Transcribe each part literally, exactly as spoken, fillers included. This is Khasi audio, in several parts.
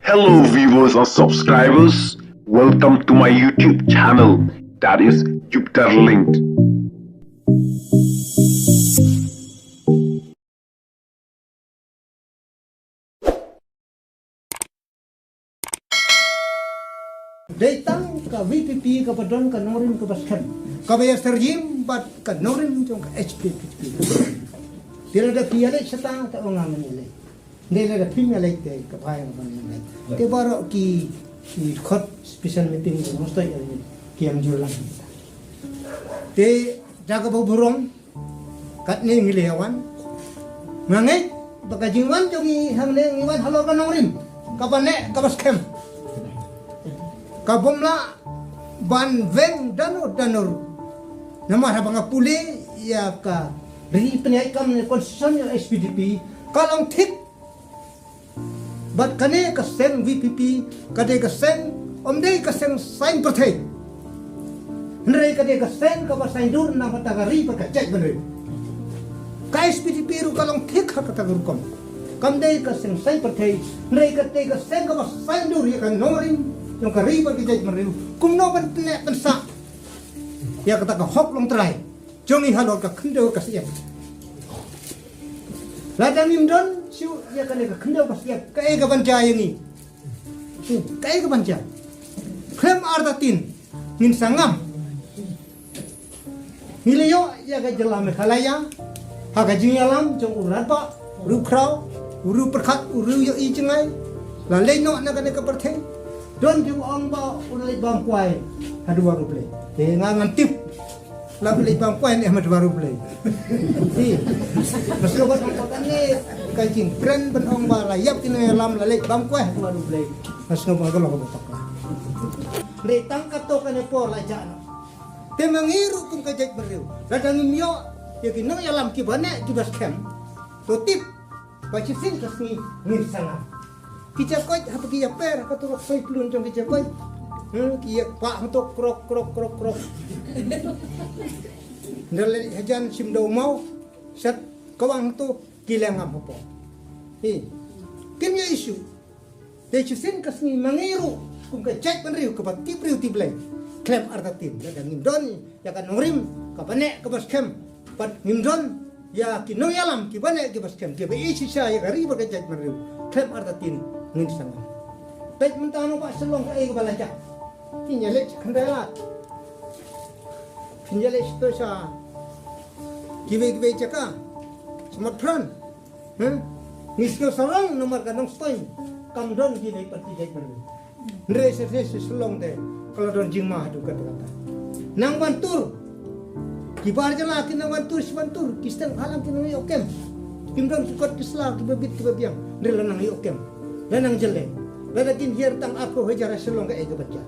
Hello viewers and subscribers, welcome to my YouTube channel, that is Jupiter Linked. Dei tang ka VPP kaba don ka nongrim kaba skhem, kaba ïa syriem bad ka nongrim jong ka HPHT. Te lada phi ïaleit shata te ong nga ngam ïaleit. Dei lada phim ïaleit te ka bai nga ban ïaleit. Te baroh ki, ki khot special meeting ki mesti ïaleit ki ïam jur lang. Te da kaba burom katne ngi la wan. Nga ngeit ba ka jingwan jong ngi hangne ngi wan halor ka nongrim kaba neh kaba skhem. Ka bym lah ban weng danur danur. Namar haba nga pule ïa ka ri pynïaid kam ne constitution ïa HPHT ka long thik. Bad kane ka seng VPP ka dei ka seng, ym dei ka seng saiñ pyrthei. Hynrei ka dei ka seng kaba saiñdur na ka bynta ka ri bad ka jaitbynriew. Ka HPHT ruh ka long thik ha kata ka rukom. Kam dei ka seng saiñ pyrthei, hynrei ka dei ka seng kaba saiñdur ïa ka nongrim jong ka ri bad ka jaitbynriew. Kumno ban pynneh pynsah ïa kata ka hok longtrai jong ngi halor ka khyndew ka shyiap. Lada ngim don shuh ïa kane ka khyndew ka shyiap, kaei kaban jia ïa ngi? Kaei kaban jia? Khlem artatien ngin sa ngam. Ngi la ïoh ïa ka jylla Meghalaya ha ka jingïalam jong u radbah, u riewkhraw, u riewpyrkhat, u riew ïohi jngai. La leit noh na kane ka pyrthei. Don kiba ong ba u la leit bam kwai haduh ar u Blei. Te nga ngam tip la u leit bam kwai ne haduh ar u Blei. Hi. Mas ka ban ong ba kane ka jingkren ban ong ba la ïap ki nongïalam la leit bam kwai haduh ar u Blei. Mas ka ban ka long ba tak la. Hynrei tang katto katne por la jah noh. Te ma ngi ruh kum ka jaitbynriew, lada ngim ïoh ïa ki nongïalam kiba neh kiba skhem, to tip ba shisien ka sngi ngin sa ngam. Ki jakoit haba ki ïaper ha kato ka soi plun jong ki jakoit, hmm, ki ïa pah hangto krok krok krok krok. Nda leit hajan shim da u maw, sat kawang hangto ki la ngam hapoh. Hi. Kim ïohi shuh. Te shisien ka sngi ma ngi ruh kum ka jaitbynriew kaba tip briew tip Blei, khlem artatien lada ngim don ïa ka nongrim kaba neh kaba skhem bad ngim don ïa ki nongïalam kiba neh kiba skhem kiba ïeit shisha ïa ka ri bad ka jaitbynriew, khlem artatien ngin sa ngam. Peit mynta naba Shillong kaei kaba la jah. Phin ïaleit sha Khandai Lad, phin ïaleit sha kiwei kiwei jaka, sha Motphran. Hmm? Ngi sngew sarong namar ka Nongstoiñ kam don kiwei pat ki jaitbynriew. Hynrei sha sha Shillong te ka la don jingma haduh katta katta. Nang ban tur, ki bar jylla ki nang ban tur shi ban tur, ki sdang halang ki nongïoh kem. Kim don ki kot ki sla kiba bit kiba biang, hynrei la nang ïoh kem, la nang jyllei. Lada kin hiar tang arphew hajar ha Shillong kaei kaba jia?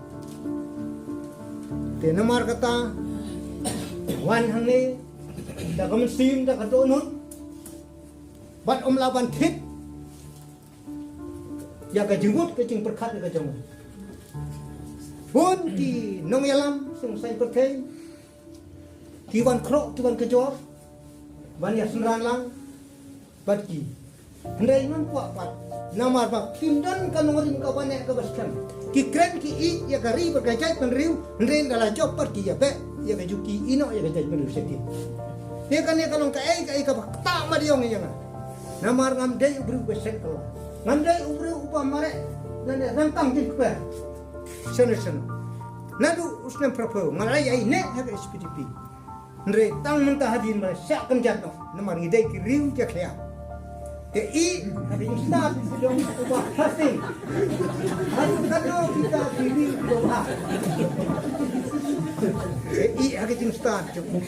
Te namar kata wan hangne da ka mynsiem da ka dohnud. Bad ym lah ban thied ïa ka jingmut ka jingpyrkhat ka jong u. Bun ki nongïalam seng saiñ pyrthei ki wan khroh ki wan kjor ban ïa synran lang bad ki. Hynrei ngam kwah pat namar ba kim don ka nongrim kaba neh kaba skhem. Ki kren ki ïeit ïa ka ri bad ka jaitbynriew, hynrei ynda la jop pat ki ïa beh ïa ka juki ïehnoh ïa ka jaitbynriew sha ki. Te kane ka long kaei kaei kaba ktah madiong ïa nga. Namar ngam dei u briew uba shet kylla. Ngam dei u briew uba mareh lane rangkang jingkper. Shano shano. Naduh u snem phraphew nga la ïaineh ha ka HPHT. Hynrei tang mynta hadien ba la shah kynjat noh namar ngi dei ki riew jakhlia. Te ïeh ha ka jingstad jong uba ha sting. Haduh katno kita ki riew kiba bha. Te ïeh ha ka jingstad jong u